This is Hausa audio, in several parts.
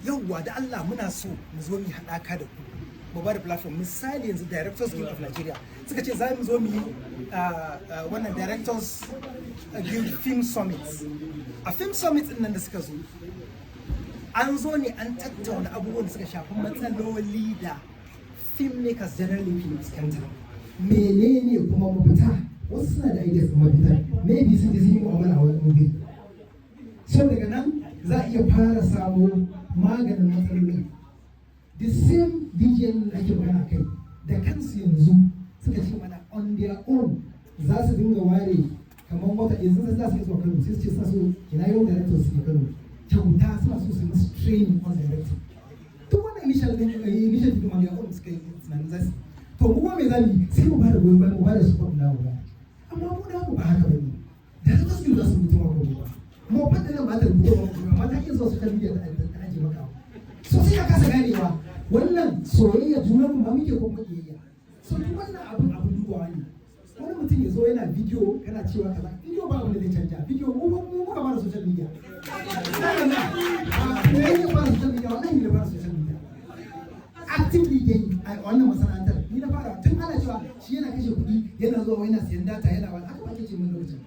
Yauwa, da Allah muna so mu zo mu yi haɗaka da ku, mu ba da platform. Misali, yanzu Directors Guild of Nigeria suka ce za mu zo mu yi wannan Directors Guild Film Summit. A Film Summit din nan da suka zo, an zo ne an tattauna abubuwan da suka shafi matsaloli da filmmakers generally ke fuskanta, menene kuma mafita. Wasu suna da ideas mafita, maybe sun je sun yi mu'amala a wani wuri. So daga nan za a iya fara samo maganin matsalolin. The same DGN da ake magana kai da kansu yanzu suka ce mana on their own za su dinga ware kamar wata, yanzu za su yi zuwa Kano, sai su ce suna so, ina yau directors suke Kano, kyauta suna so su musu training on directing. Duk wannan initial initiative on their own suka yi tunanin za su. To mu kuma me za mu yi? Sai mu bada goyon bayan, mu bada support na mu ba. Amma mu da mu ba haka bane. Directors Guild za su rubuta maka ba mu fadda nan ba ta rubuta maka, amma ta iya zuwa social media ta aje maka. So sai ka kasa ganewa, wannan soyayya junan mu ma muke ko kuma kiyayya? So duk wannan abun dubawa ne. Wani mutum ya zo yana bidiyo kana cewa kaza, bidiyo ba abin da zai canja. Bidiyo mu muka fara social media, mu ne fara social media, wallahi ne fara social media actively dai a wannan masana'antar, ni na fara. Tun ana cewa shi yana kashe kuɗi, yana zuwa yana siyan data, yana wani haka ake ce min lokacin.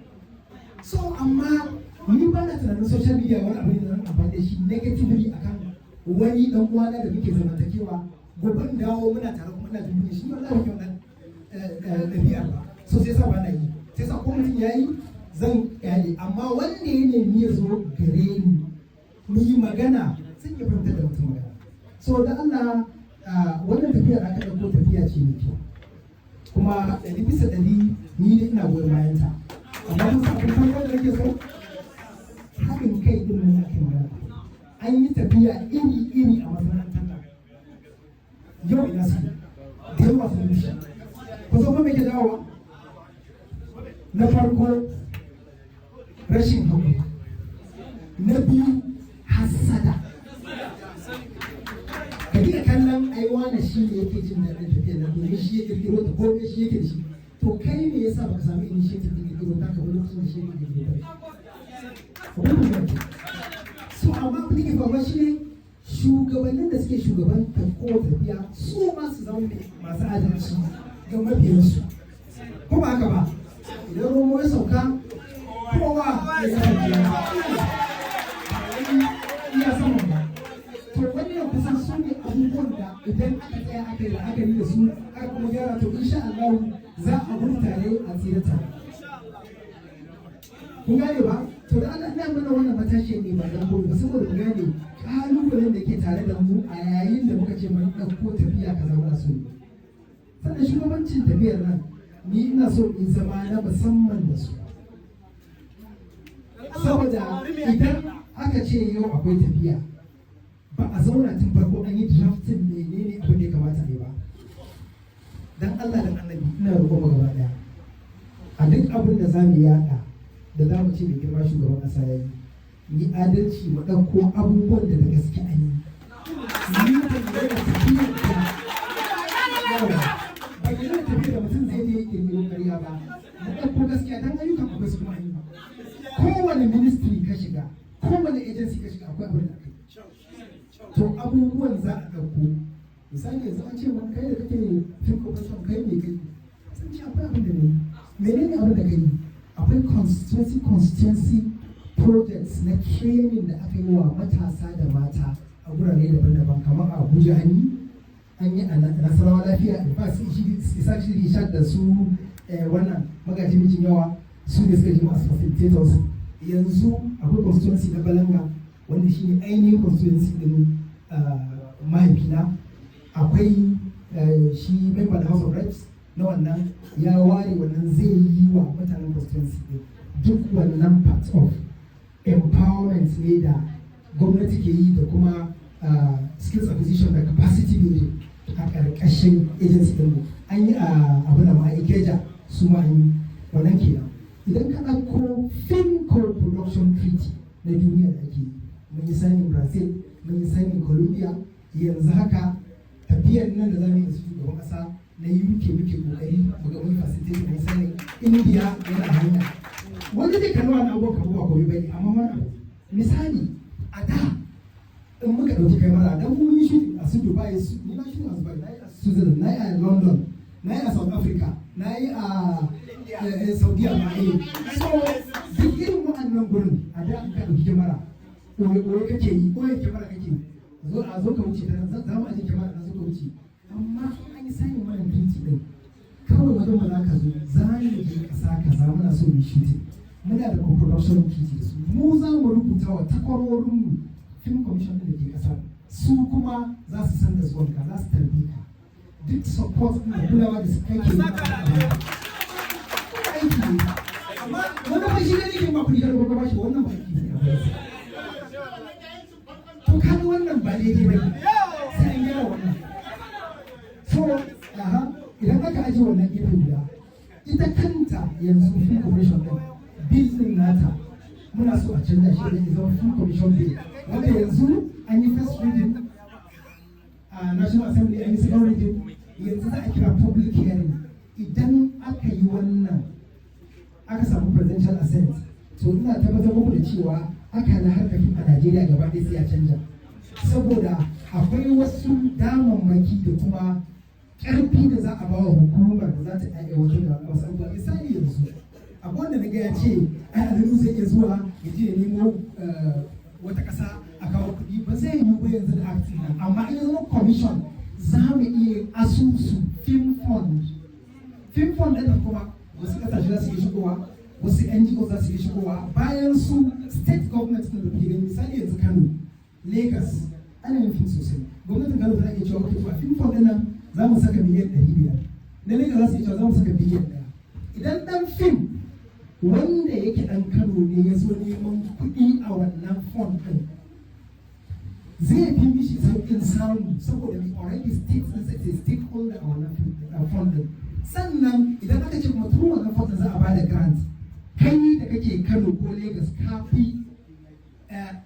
So amma ni ba na tunanin social media wani abu ne da zan amfani da shi negatively akan wani dan uwana da muke zamantakewa, gobe in dawo muna tare kuma ina jin kunya shi. Wallahi ban wannan ɗabi'ar ba. So sai sa ba na yi, sai sa ko mutum ya yi zan kyale. Amma wanda ya nemi ya zo gare ni mu yi magana, zan iya fahimtar da mutum magana. So da Allah, wannan tafiyar aka ɗauko tafiya ce mai kyau, kuma 100% ni dai ina goyon bayan ta. Amma kun san abin farko da nake so? Haɗin kai ɗin nan ake magana. An yi tafiya iri-iri a masana'antar nan, yau ina su? Da yawa sun rushe. Ku zo, me ke dawowa? Na farko, rashin haƙuri. Na biyu, hassada. Ka dinga kallon ai wane shi ne yake jin daɗin tafiyar nan domin shi ya kirkiro ta, ko shi yake da shi. To kai me yasa baka samu initiative din kirkiro ta ka ba lokacin da shi yake kirkiro ta? Abin da ke so, amma abin da ke faruwa shi ne shugabannin da suke shugaban kowace tafiya su ma su zama masu adalci ga mabiyansu, ko ba haka ba? Idan romo ya sauka, kowa ya zama iya saman ba. To wannan kusan su ne abubuwan da idan aka tsaya aka yi la'akari da su, aka kuma gyara, to insha Allah za a gudu tare a tsira tare. Kun gane ba? To da Allah, ina mana wannan matashi ne ba dan gobe ba, saboda ku gane kalubalen da ke tare da mu a yayin da muka ce mun ɗauko tafiya kaza muna so. Sannan shugabancin tafiyar nan, ni ina so in zama na musamman da su, saboda idan aka ce yau akwai tafiya, ba a zauna tun farko an yi drafting menene abin da ya kamata a yi ba. Dan Allah dan Annabi, ina roƙon mu gaba daya, a duk abin da zamu yada da zamu ce mai girma shugaban ƙasa ya yi, ni adalci, mu ɗauko abubuwan da da gaske an yi. Ni ban yarda da tafiyar da yawa, ban yarda da tafiyar da mutum zai je kirkiro ƙarya ba. Mu ɗauko gaskiya, dan ayyukan akwai su kuma an yi. Kowane ministry ka shiga, kowane agency ka shiga, akwai abin da aka yi. To abubuwan za a ɗauko. Misali, yanzu an ce man kai da kake Film Corporation, kai ne kai sun ce akwai abin da ne. Menene abin da kai? Akwai constituency projects na training da aka yi wa matasa da mata a gurare daban-daban, kamar a Abuja an yi a Nasarawa Lafiya. In fact, shi isa shi da su wannan Magaji Mijin Yawa su ne suka ji masu facilitators. Yanzu akwai constituency na Balanga, wanda shi ne ainihin constituency din mahaifina. Akwai shi member da House of Reps na wannan ya ware wannan zai yi wa mutanen constituency din. Duk wannan part of empowerment ne da gwamnati ke yi da kuma skills acquisition da capacity building a ƙarƙashin agency ɗinmu. An yi a abu da ma Ikeja, su ma an yi wannan kenan. Idan ka ɗauko Film Co-Production Treaty na duniya da ake yi, mun yi signing Brazil, mun yi signing Colombia. Yanzu haka tafiyar nan da zamu yi da su shugaban ƙasa na UK, muke kokari mu ga mun facilitate mun signing India, yana hanya. Wanda zai kalli wani abubuwan kamar ba komai bane, amma wani abu, misali, a da In muka ɗauki kamera dan mun yi shooting a su Dubai, su ni na shooting a Dubai, na yi a Switzerland, na yi a London, na yi a South Africa, na yi a Saudiya ma. So duk irin waɗannan gurin, a da ka ɗauki kyamara, ɓoye kake yi, ɓoye kyamara kake, zo a zo ka wuce ta nan, za mu aje kyamara na, zo ka wuce. Amma in an yi signing wannan treaty ɗin, kawai wajen ba za ka zo, za mu je ƙasa kaza, muna so mu shooting, muna da co-production treaty da su, mu za mu rubuta wa takwarorinmu film commission ɗin da ke ƙasar, su kuma za su san da zuwanka, za su tarbe ka, duk support ɗin da kulawa da su kake yi aiki ne. Amma wani ba shi ne ke ba kuɗi kada ko ba shi, wannan ba aiki ne. To kaga wannan ba daidai ba ne, sai an gyara wannan. So aha, idan aka aje wannan gefe guda, ita kanta yanzu film commission din, bill din nata muna so a canza shi da ya zama Film Commission Bill, wanda yanzu an yi first reading a National Assembly, an yi second reading, yanzu za a kira public hearing. Idan aka yi wannan, aka samu presidential assent, to ina tabbatar muku da cewa aka na harkar fim a Najeriya gaba ɗaya sai ya canja, saboda akwai wasu damammaki da kuma ƙarfi da za a ba wa hukumar da za ta aiwatar da wasu abubuwa. Misali, yanzu akwai wanda na ga ya ce ai Ali Nuhu zai iya zuwa ya je ya nemo wata ƙasa a kawo kuɗi. Ba zai yiwu ba yanzu da act nan, amma in ya zama commission, za mu iya asusu film fund. Film fund ɗin kuma wasu ƙasashe za su iya shigowa, wasu NGO za su iya shigowa, bayan su state government ɗin da kuke gani. Misali yanzu Kano, Lagos, ana yin film sosai. Gwamnatin Kano tana iya cewa, "Okay, to a film fund ɗin nan za mu saka miliyan 500." Na Lagos za su iya cewa za mu saka biliyan 1. Idan ɗan fim wanda yake ɗan Kano ne ya zo neman kuɗi a wannan fund ɗin, zai fi mishi sauƙin samu, saboda mai already state ɗin sai stakeholder a wannan fund ɗin. Sannan idan aka ce kuma through wannan fund ɗin za a bada grant, kai da kake Kano ko Lagos ka fi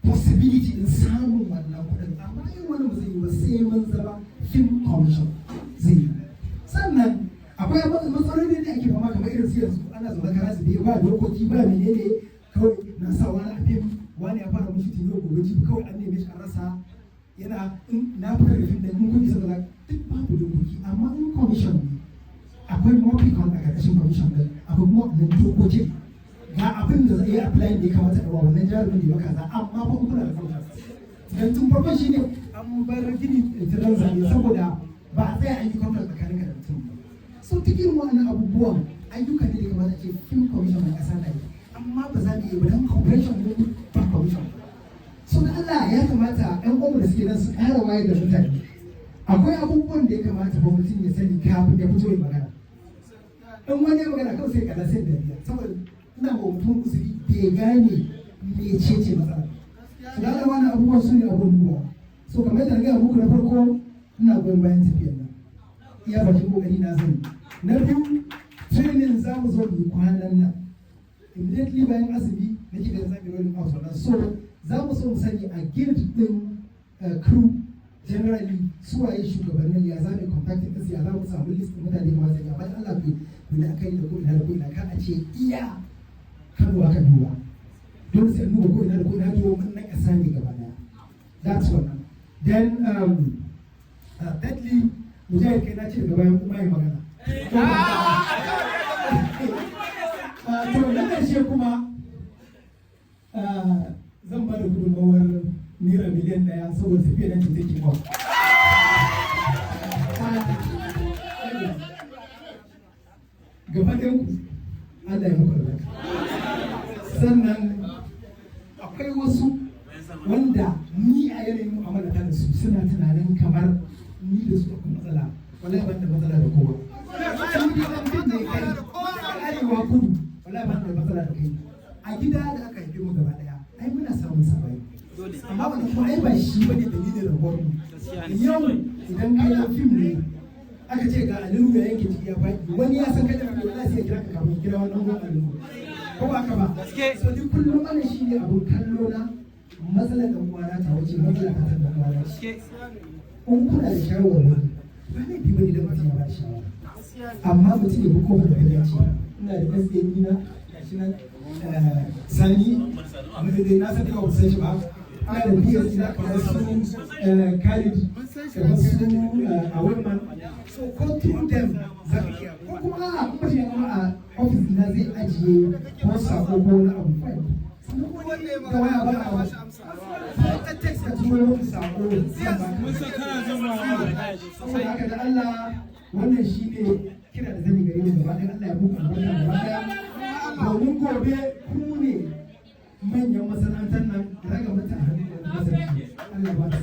possibility din samun wannan kuɗin. Amma yin wani ba zai yi ba sai mun zama film commission zai yi. Sannan akwai matsaloli da ake fama, kamar irin su yanzu ana zaune kara su ba dokoki ba menene, kawai na sa wani a fim, wani ya fara mushi tuni, gobe jibi kawai an neme shi an rasa, yana in na fara da fim da in kuɗi saboda duk babu dokoki. Amma in commission ne, akwai MOPICON a ƙarƙashin commission din, akwai kuma wannan dokokin, ga abin da zai yi apply da ya kamata da wannan jarumin da ya kaza. Amma fa kuna da contract, dan tun farko shine an bar gini tiran zane, saboda ba a tsaya an yi contract tsakanin ka da mutum ba. So duk irin wannan abubuwan ayyuka ne da kamata ce film commission mai ƙasa na yi, amma ba za mu iya ba dan corporation ne ba commission. So da Allah ya kamata ƴan uwanmu da suke nan su ƙara wayar da mutane. Akwai abubuwan da ya kamata ba mutum ya sani kafin ya fito ya magana. In wani ya magana kawai sai kalla sai dariya, saboda ina ma mutum uzuri, bai gane mecece matsala. So da Allah wannan abubuwan su ne abun duba. So kamar yadda na gaya muku, na farko ina goyon bayan tafiyar nan, iya bakin kokari na zan. Na biyu, training za mu zo mu yi kwanan nan, immediately bayan azumi nake ganin za mu yi rolling out wannan. So za mu so mu sani a guild din crew generally, su waye shugabannin, ya za mu contacting ɗinsu, ya za mu samu list ɗin mutane kamar sai. Amma Allah ku kula kai da ko ina da ko ina, kar a ce iya Kano aka duba, dole sai an duba ko ina da ko ina domin na ƙasa ne gaba ɗaya. That's one. Then thirdly, Mujahid, kai na ce daga bayan kuma yi magana. To na ƙarshe kuma zan ba da gudunmawar naira miliyan 1 saboda tafiya nan ce take off. Gaba ɗayan ku, Allah ya muku albarka. Sannan akwai wasu wanda ni a yanayin mu'amala ta da su suna tunanin kamar ni da su akwai matsala. Wallahi ban da matsala da kowa. In dai dan fim ne kai, arewa, kudu, wallahi ban da matsala da kai. A gida da aka haife mu gaba daya, ai muna samun sabai, amma wannan kuma ai ba shi bane dalilin rabuwar mu. Yau idan kai dan fim ne, aka ce ga Ali Nuhu ya yanke ciki ya faɗi, wani ya san kai da fim, wallahi sai ya kira ka kafin ya kira wannan gon Ali Nuhu, ko ba haka ba? So duk kullum wannan shine abun kallo na. Matsalar dan uwana ta wuce matsala ta dan uwana ce. In kuna da shawarwari, ba laifi bane da mutum ya ba da shawara, amma mutum ya bi kofar da ta dace. Ina da SA na, gashi nan, Sani, amma dai na san da ba ku san shi ba. Ina da PS ina kamar su Khalid, kamar su Awelman. So ko through them za ka iya, ko kuma a'a, kuma shi ya a office ina zai ajiye ko sako ko wani abu, fine. Sannan kuma da waya ba a ko ta text ka turo min sako, zan baka. Saboda haka, da Allah, wannan shine kira da zan yi gare mu gaba ɗaya. Allah ya muku albarka gaba ɗaya, domin gobe ku ne manyan masana'antar nan, raga mata a hannun da kasance. Allah ba ta